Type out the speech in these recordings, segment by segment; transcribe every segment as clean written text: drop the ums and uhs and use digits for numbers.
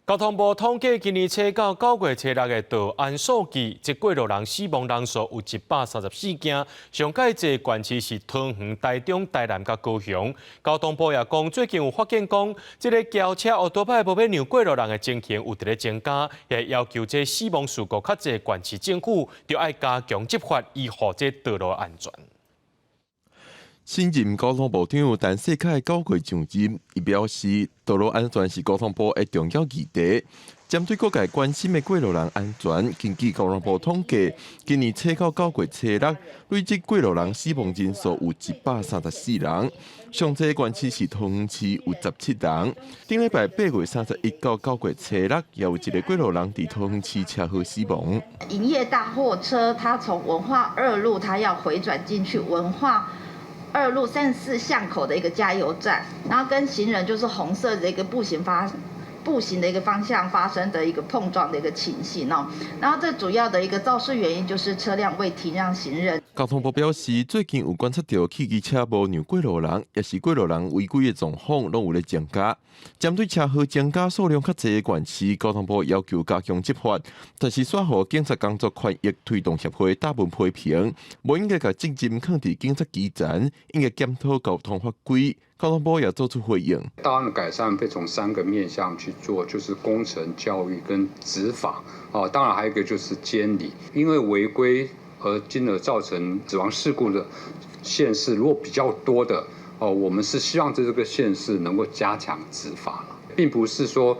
交通部統計，今年初到九月初六的道安數據，這過路人死亡人數有134件，上蓋濟縣市是桃園、台中、台南佮高雄。交通部也講，最近有發現講，這个轎車、歐多擺無欲讓過路人的情形有佇咧增加，也要求這死亡事故較濟縣市政府，著愛加強執法，維護這道路安全。新任交通部長陳世凱九月上任，伊表示，道路安全是交通部的重要議題。針對各界關心的過路人安全，根據交通部統計，今年初到九月初六，累計過路人死亡人數有134人，上濟縣市是桃園市有17人。頂禮拜8月31到九月初六，也有一个過路人佇桃園市車禍死亡。營業大貨車，它從文化二路，它要回轉進去文化二路34巷口的一個加油站，然後跟行人就是紅色的一個步行的一個方向發生的一個碰撞的一個情形哦。然後這主要的一個肇事原因就是車輛未停讓行人。交通部表示，最近有觀察到汽機車無讓過路人，抑是過路人違規的狀況，攏有咧增加。針對車禍增加數量較濟的縣市，交通部要求加強執法，但是煞予警察工作權益推動協會大文批評，無應該共責任囥佇警察基層，應該檢討交通法規。交通部也做出回應。道安的改善會從三個面向去做，就是工程、教育跟執法。哦，當然還有一個就是監理，因為違規而進而造成死亡事故的縣市，如果比較多的，哦，我們是希望在這個縣市能夠加強執法，並不是說，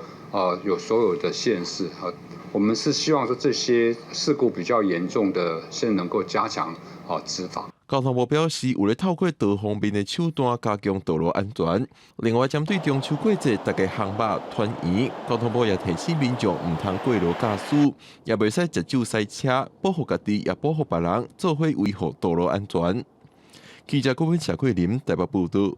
有所有的縣市，啊，我們是希望說這些事故比較嚴重的縣能夠加強啊執法。交通部表示，有咧透過多方面的手段加強道路安全。另外，針對中秋過節，大家烘肉團圓，交通部也提醒民眾毋通過勞駕駛，也袂使食酒駛車，保護家己，也保護別人，做伙維護道路安全。記者郭文、謝桂林台北報道。